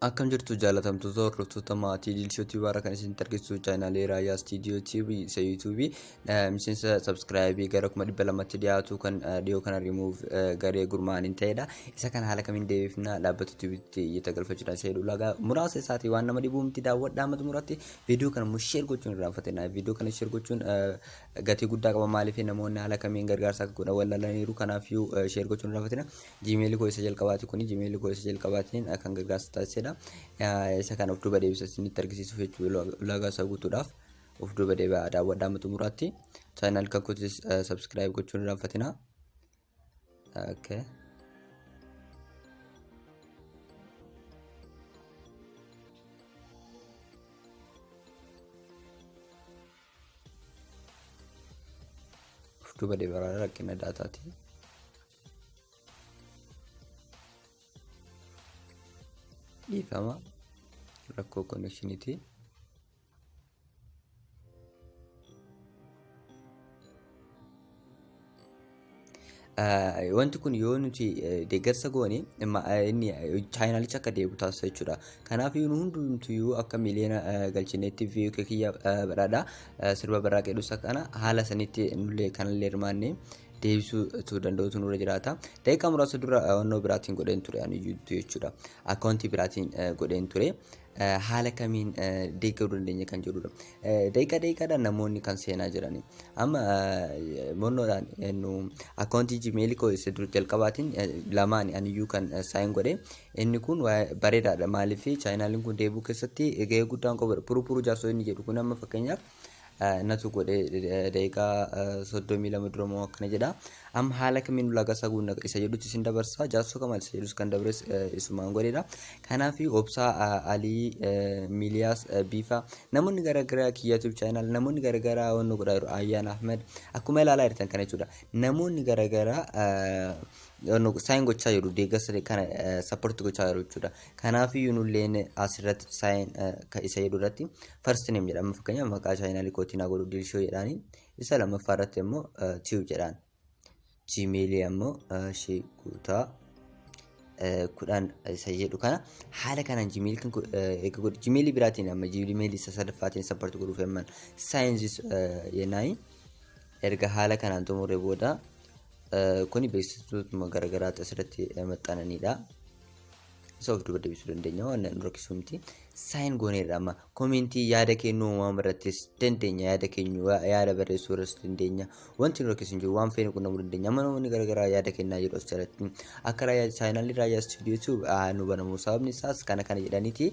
Akkam jirtu jaalatamtoota hordoftoota maatii Diilshoo TV kan isinitti argisiisu chaanaalee Raayyaa Istiidiyoo TV isa yuutuubii miseensa sabskiraayibii gara 200,000tti dhiyaatu kan dhiyoo kana rimuuf garee gurmaa'aniin ta'edha. Isa kana haala kamiin deebifna dhaabbata yuutuubiitti iyyata galfachuudhaan isa jedhu ulaagaa muraasa isaatii waan nama dhibuu miti daawwadhaa amma xumuraatti viidiyoo kana immoo sheer gochuun irraanfatina. Viidiyoo kana sheer gochuun gatii guddaa qaba maaliif namoonni haala kamiin gargaarsa akka godhan wallaalaniiru kanaafiyyuu sheer gochuun irraanfatina. Gmail koo isa jalqabaati kuni Gmail koo isa jalqabaatiin kan gargaarsa taasisedha. Isa kana of duuba deebisa isinitti argisiisuuf jechuudha ulaagaa isaa guutuudhaaf of duuba deebi'aa daawwadhaa amma xumuraatti. Chaanaal kan kootis subscribe gochuun irraanfatina. Okay. Of duuba deebi'aa rakkina daataati. Dhiifama rakkoo konekshiniiti. Wanti kun yoo nuti deeggarsa goone inni chaayinaalicha akka deebi'u taasisa jechuudha. Kanaaf nu hundumtuyyuu akka miliyoona galchineetti viyuu kiyya badhaadha. Sirba barraaqee dhusa kana haala sanitti nullee kanallee hirmaanne deebisuu danda'utu nurra jiraata. Daqiiqaa muraasa dura wannoo biraatiin godheen ture ani jechuudha. Akkaawuntii biraatiin godheen ture. Haala kamiin deeggaruu dandeenya kan jedhudha. Daqiiqaa daqiiqaadhaan namoonni kan seenaa jirani. Amma monnoodhaan akkaawuntii Gmail koo isa dur jalqabaatiin lamaan aniyyuu kan saayin godhe inni kun bareedaadha. Maaliif chaayinaaliin kun deebuu keessatti gahee guddaan qabu. Purupuruu jaarsoo inni jedhu kun amma fakkeenyaaf natu godhe daqiiqaa 32 dura moo akkana jedha. Amma haala kamiin ulaagaa isaa guunna isa jedhutti isin dabarsa. Jaarsoo Kamaal isa jedhus kan dabres isumaan godhedha. Kanaaf Obsaa Alii Miliyaas Biifa namoonni garaagaraa kiyya YouTube channel namoonni garaagaraa wannu godhaa jiru. Ayyaan Ahmed akkuma ilaalaa jirtan kana jechuudha. Namoonni garaagaraa saayin gochaa jiru deeggarsa kana sappoorti gochaa jiru jechuudha. Kanaaf iyyuu nulleen asirratti saayin isa jedhu irratti first name jedhama fakkeenyaaf maqaa chaayinaalii kootii naa godhu Diilshoo jedhaani. Isa lammaffaa irratti immoo Tube jedhaan. Gmail ammoo ishee guutaa 10 isa jedhu kana haala kanaan Gmail kan eega godhu Gmail biraatiin amma Gmail isa sadaffaatiin sappoorti godhuuf himman saayinsis yennaani erga haala kanaan xumuree booda kuni beeksiftootuma garaagaraatu asirratti maxxananidha. Isa of duuba deebisuu dandeenya waan nu rakkisuu miti. Saayin gooneerra amma koomeentii yaada kennuu uumamu irrattis dandeenya yaada keenyu yaada barreessuu irras dandeenya. Wanti nu rakkisu hin jiru waan feene qunnamuu dandeenya. Amma namoonni garaagaraa yaada kennaa jiru as jalatti. Akka raayyaa chaayinaalli raayyaa istuudiyootu nu banamu sababni isaas kana kana jedhaniiti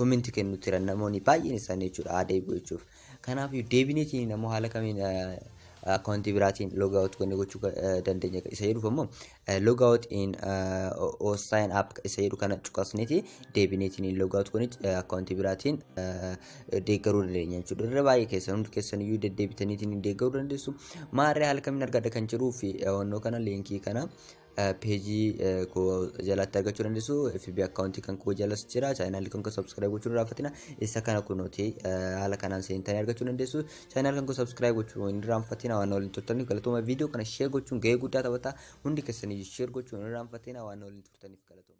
koomeentii kennuutti jiran namoonni baay'een isaanii jechuudha aadaa eeguu jechuuf. Kanaaf deebineetiin ammoo haala kamiin akkaawuntii biraatiin log out goonee gochuu dandeenya isa jedhuuf ammoo log out in or sign up isa jedhu kana cuqasneeti deebineetiin log out goonee akkaawuntii biraatiin deeggaruu dandeenya jechuudha. Irra baay'ee keessan hundi keessan iyyuu deddeebitaniitiin deeggaruu dandeessu. Maarree haala kamiin argadha kan jedhuu fi wannoo kana liinkii kana peejii koo jalatti argachuu dandeessu. FB akkaawuntii kan koo jalas jira. Chaayinaalii kan koo subscribe gochuun irraanfatina. Isa kana kunuuti haala kanaan seentanii argachuu dandeessu. Chaayinaal kan koo subscribe gochuu hin irraanfatina. Waan waliin turtaniif galatooma. Viidiyoo kana share gochuun gahee guddaa taphata. Hundi keessanii share gochuun hin irraanfatina. Waan waliin turtaniif galatooma.